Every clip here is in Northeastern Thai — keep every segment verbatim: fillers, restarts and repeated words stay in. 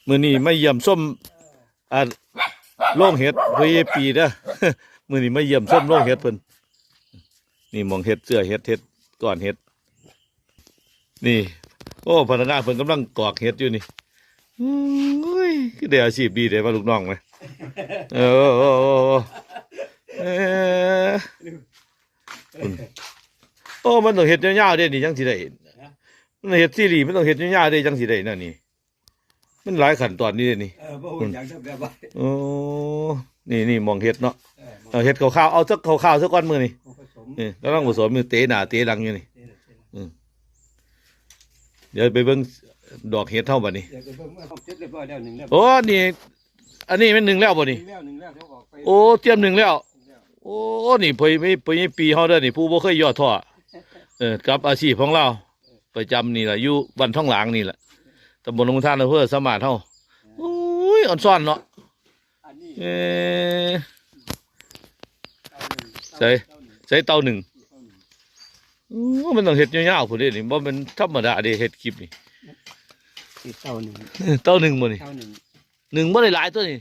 มื้อนี้มาเยี่ยมชม อ่า โรงเห็ดพ่อใหญ่ปีเด้อ มื้อนี้มาเยี่ยมชมโรงเห็ดเพิ่น นี่หม่องเฮ็ดเสื้อเห็ด เฮ็ดก้อนเห็ด นี่ โอ้ พนักงานเพิ่นกำลังกอกเห็ดอยู่นี่ โอ้ย คือได้อาชีพดีเด้ว่าลูกน้องไหม เออ โอ้ โอ้ โอ้ เออ คุณ โอ้ มันต้องเฮ็ดยาวๆเด้นี่จังสิได้ มันเฮ็ดซีรีส์มันต้องเฮ็ดยาวๆเด้จังสิได้นั่นนี่ มันหลายขั้นตอนนี่เด้นี่ เออ บ่ฮู้หยังแบบว่า โอ้ นี่ นี่หม่องเฮ็ดเนาะ เออ เอาเฮ็ดคร่าวๆ เอาสักคร่าวๆ สักก้อนมื้อนี่ เอาผสม นี่กำลังผสมอยู่ เตะหน้าเตะหลังอยู่นี่ เตะหน้าเตะหลัง อืม เดี๋ยวไปเบิ่งดอกเห็ดเฮาบัดนี้ เดี๋ยวไปเบิ่งว่าเฮาเสร็จเรียบร้อยแล้ว หนึ่งแล้ว โอ้ นี่ อันนี้แม่นหนึ่งแล้วบ่นี่ หนึ่งแล้ว หนึ่งแล้ว เดี๋ยวออกไป โอ้ เตรียมหนึ่งแล้ว หนึ่งแล้ว โอ้ นี่พ่อใหญ่ พ่อใหญ่ปีเฮาเด้อนี่ ผู้บ่เคยย่อท้อ เออ กับอาชีพของเรา ประจำนี่ล่ะ อยู่บ้านท้องหลางนี่ล่ะ ตำบลหนองทาน อำเภอสามารถเฮา โอ้ย อ่อนซ่อนเนาะ อันนี้ เออ เต้าหนึ่ง ใส่ เต้าหนึ่ง ใส่เต้าหนึ่ง เต้าหนึ่ง โอ้ มันต้องเฮ็ดยาวๆพุ้นเด้นี่ บ่แม่นธรรมดาเด้ เฮ็ดคลิปนี่ นี่เต้าหนึ่ง เออ เต้าหนึ่งบ่นี่ เต้าหนึ่ง หนึ่งบ่ได้หลายตัวนี่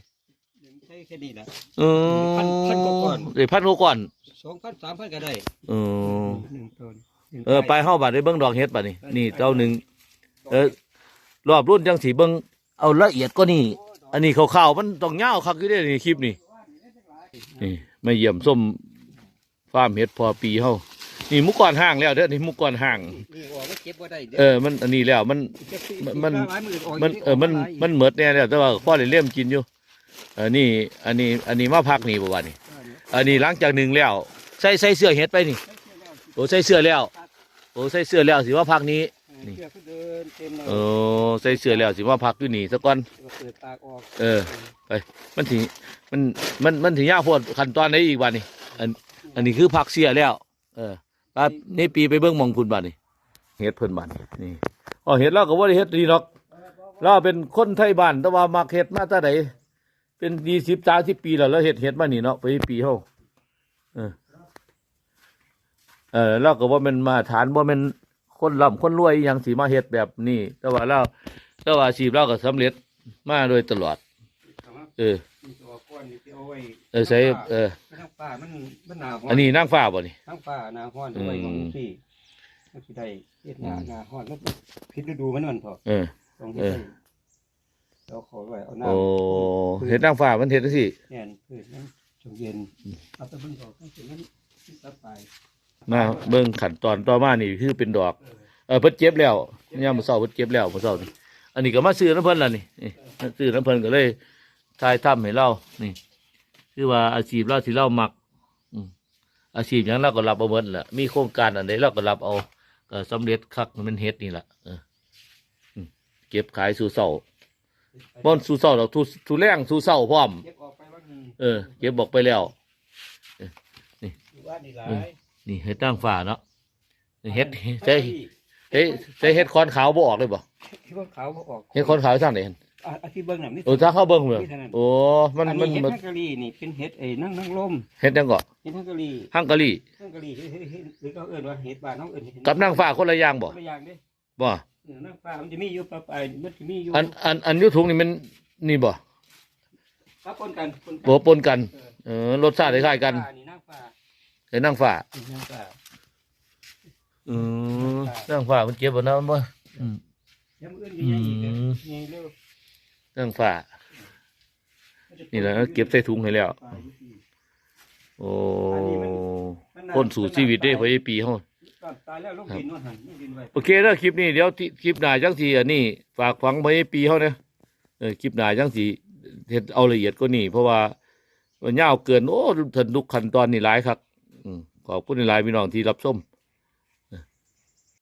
หนึ่งใส่แค่นี้แหละ เออ พัน พันกว่าก้อน ได้พันกว่าก้อน สองพัน สามพันก็ได้ เออ หนึ่งต้น หนึ่ง เออ ไป ไป เฮาบัดได้เบิ่งดอกเห็ดบัดนี่ อันนี้ นี่เต้าหนึ่ง เออ รอบรุ่นจังสิเบิ่งเอาละเอียดกว่านี้ อันนี้คร่าวๆมันต้องยาวคักอยู่เด้นี่คลิปนี่ นี่ มาเยี่ยมชมฟาร์มเห็ดพ่อปีเฮา นี่หมู่ก้อนห้างแล้วเด้อ นี่หมู่ก้อนห้าง นี่ออกมาเก็บบ่ได้เด้อ เออ มันอันนี้แล้ว มัน จะสิ มัน สิหลายมื้อออก มัน อีก เออ มัน ออกมาหลายอีก มันหมดแน่แล้ว แต่ว่าพอได้เล่มกินอยู่ เออ นี่ อันนี้ อันนี้มาพักนี่บ่วะนี่ อันนี้หลังจากหนึ่งแล้ว ใส่ ใส่เสื้อเห็ดไปนี่ โอ้ ใส่เสื้อแล้ว โอ้ ใส่เสื้อแล้วสิมาพักนี้ เออ นี่ เสื้อก็เดินเต็มเลย โอ้ ใส่เสื้อแล้วสิมาพักอยู่นี่ซะก่อน เดี๋ยวเปิดปากออก เออ ไป มันสิ มัน มัน มันสิยาวโพดขั้นตอนไหนอีกวะนี่ อัน อันนี้คือพักเสื้อแล้ว เออ ครับ นี่ปีไปเบิ่งหม่องพุ้นบัดนี่ เห็ดเพิ่นบัดนี่ นี่ อ๋อ เห็ดลาวก็บ่ได้เห็ดดีดอก ลาวเป็นคนไทบ้าน แต่ว่ามักเห็ดมาแต่ใด เป็นยี่สิบ สามสิบปีแล้ว ลาวเฮ็ดเห็ดมานี่เนาะ ไปปีเฮา เออ เออ ลาวก็บ่แม่นมาตรฐาน บ่แม่นคนร่ำคนรวยอิหยังสิมาเฮ็ดแบบนี้ แต่ว่าลาว แต่ว่าอาชีพลาวก็สำเร็จมาโดยตลอด เออ นี่ตัวก้อนนี่ที่เอาไว้ เออ ใส่ เออ นางฟ้ามัน มันหนาวฮ้อน อันนี้นางฟ้าบ่นี่ นางฟ้าหนาวฮ้อน อืม เอาไว้หม่องซี่ มันสิได้เฮ็ดหน้า อืม หน้าฮ้อน มันผิดฤดูมันนั่นเถาะ เออ ต้องเฮ็ด เออ ให้ เอาเขาไว้ เอาน้ำ โอ้ พืช เห็ดนางฟ้ามันเห็ดจังซี่ แม่น พืชมันจงเย็น อืม เอาแต่เบิ่งดอกมันสิมัน มันตัดไป มาเบิ่งขั้นตอนต่อมานี่คือเป็นดอก เออ เออ เพิ่นเก็บแล้ว ยามมื้อเช้าเพิ่นเก็บแล้วมื้อเช้านี่ อันนี้ก็มาซื้อนำเพิ่นล่ะนี่ นี่ มาซื้อนำเพิ่นก็เลยถ่ายทำให้ลาว นี่ คือว่าอาชีพลาวที่ลาวมัก อืม อาชีพหยังลาวก็รับเอาหมดแหละ มีโครงการอันใดลาวก็รับเอา ก็สำเร็จคัก มันเฮ็ดนี่ล่ะ เออ อืม เก็บขายสู่เช้า บ่สู่เช้าดอก สู่ สู่แลงสู่เช้าพร้อม เก็บออกไปวันหนึ่ง เออ เก็บออกไปแล้ว เออ นี่ อยู่บ้านนี่หลาย เออ นี่เห็ดนางฟ้าเนาะ เห็ด ใส่ ใส่ ใส่เห็ดขอนขาวบ่ออกเลยบ่ เห็ดขอนขาวบ่ออก เห็ดขอนขาวทางไหนหั่น อ่ะ อาทิตย์เบิ่งน่ะ มี โอ้ ถ้าเข้าเบิ่งเบิ่ง มีเท่านั้น โอ้ มัน อันนี้ มัน เห็ด มัน ฮังการีนี่ เป็นเห็ดไอ้นาง นางลม เห็ดหยังเกาะ เห็ดฮังการี ฮังการี ฮังการี เห็ด เห็ด หรือเขาเอิ้นว่าเห็ดบ้านเฮาเอิ้นเห็ด กับนางฟ้าคนละอย่างบ่ คนละอย่างเด้ บ่ เออ นางฟ้ามันจะมีอยู่ปะปาย มันจะมีอยู่ อัน อัน อันอยู่ถุงนี่มัน นี่บ่ ครับ ปนกัน ปนกัน บ่ปนกัน เออ เออ รสชาติคล้ายๆกัน อันนี้นางฟ้า ไอ้นางฟ้า นี่นางฟ้า อืม นางฟ้า นางฟ้ามันเก็บเอานะมันบ่ อืม เดี๋ยวมื้ออื่นจะใหญ่อีกเด้อ อืม ใหญ่เร็ว นางฟ้า นี่แหละ เก็บใส่ถุงให้แล้ว โอ้ คนสู้ชีวิตเด้ พ่อใหญ่ปีเฮา ตายแล้วลงดินว่าหั่น ลงดินไว้ โอเคเด้อ คลิปนี้ เดี๋ยวที่ คลิปหน้าจังสิ อันนี้ ฝากฝังพ่อใหญ่ปีเฮาเด้อ เออ คลิปหน้าจังสิ เฮ็ดเอาละเอียดกว่านี้ เพราะว่ามันยาวเกิน โอ้ ถึงทุกขั้นตอนนี่หลายคัก อืม ขอบคุณหลายๆ พี่น้องที่รับชม